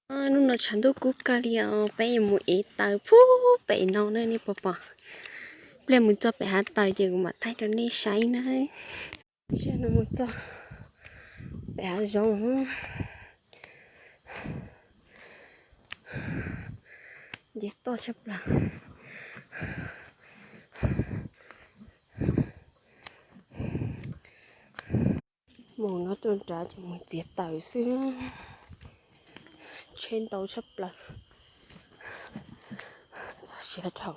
Hnub no tshav ntuj kub kawg li os, peb yuav mus ev taws pub pem no na nej puas pom. Pliag mus txog pem hav taws ces kuv mam thaij rau nej saib na. Tsiaj no mus txog pem hav zoov, nce toj tshaj plaws. Mus no tuaj nrad ces mus txiav taws xwb, tsheb ntau tshaj plaws. Txog siav dhau,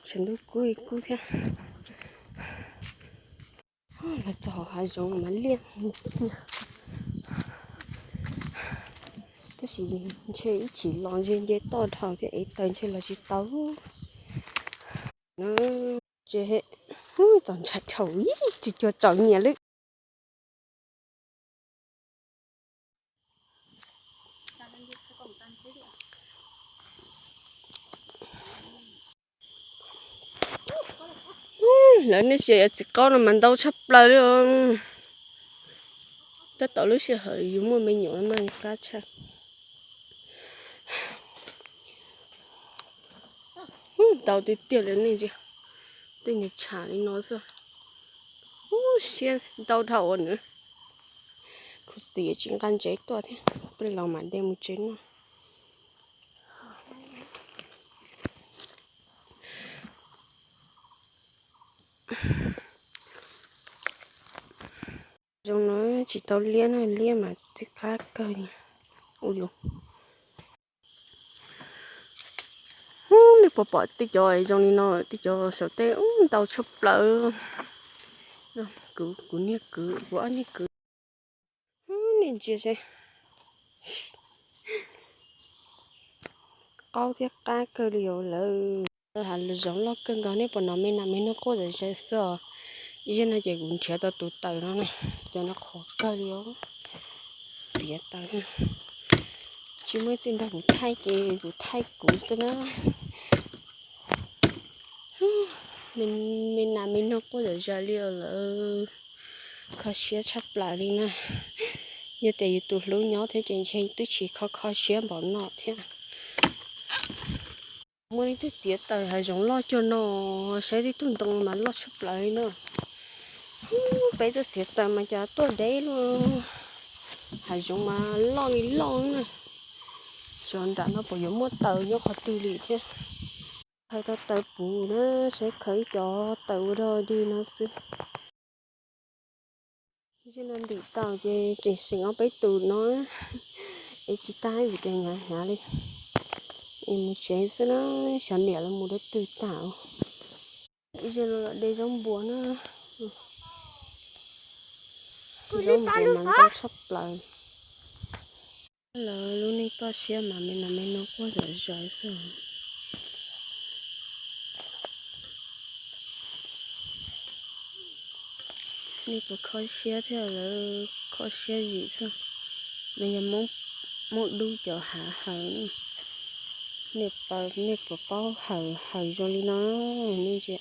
tshav ntuj kub kub thiab. Los txog hauv hav zoov mas liaj mus txiag, tab sis ntshe ib chim los ntshe nce toj dhau thiab ev taws ntshe los tsis tau. Txaus ntshai dhau, tsis cuag txaus nyiam li. Lawv nej sia yuav txiv qaub no mas ntau tshaj plaws li. Tab tom lub sij hawm yus muaj me nyuam mas qab tshaj. Ntau tiag tiag li nej ntsia, tej niag tsham li no xwb. Ub, siab ntau dhau ua nws. Khuv xim tsis nqa ntsev tuaj thiab, peb los mam de mus tsev noj. Zoo no tsis tau liab na, liab mas txij qab kawg li. Ub, nej puas pom tej cov zoo li no, tej cov saum tej ub ntau tshaj plaws. Kuv, kuv niag kwv, kuv ob niag kwv. Nej ntsia seb, qaub thiab qab kawg li os lawm. Hav zoov loj kawg nkaus, nej puas hnov me nas me noog quaj zom zaws xwb os. Ib zaug no ces kuv nrhiav tau tus taws no na, taws no qhuav kawg li os. Txiav taws, tsis muaj ib tug nrog kuv thaij ces kuv thaij kuv xwb na. Me nas me noog quaj zom zaws li os lawm, kho siab tshaj plaws li na. Yog tias yus tus hlub nyob thiab ces ntshe twb tsis kho kho siab npaum no thiab. Muaj ib tug txiav taws hav zoov loj cuag no, saib tib tug ntoo mas loj tshaj plaws li na. Peb tug txiav taws mas cas tuaj deb luaj, hav zoov mas loj li loj na. Xyov nram no puas yuav muaj taws nyob qhov twg li thiab. Hais tau taws puv na, saib khaws ib co taws ua dog dig no xwb. Zej no ntim tau ces tseem seem ob peb tus no, es tsis tag vim tias hnyav hnyav li. Es mus tsev xwb na, xyov niam los mus dab twg tag. Zej no los de zaub npua na. Zaub npua mas ntau tshaj plaws. Lawv lub neej toj siab mas me nas me noog quaj zom zaws xwb. Nej puas kho siab thiab lawv kho siab zim xwb. Nws yog Hmoob dub cov hav hawm. Nej puas paub hawm hawm zoo li no? Nej ntsia.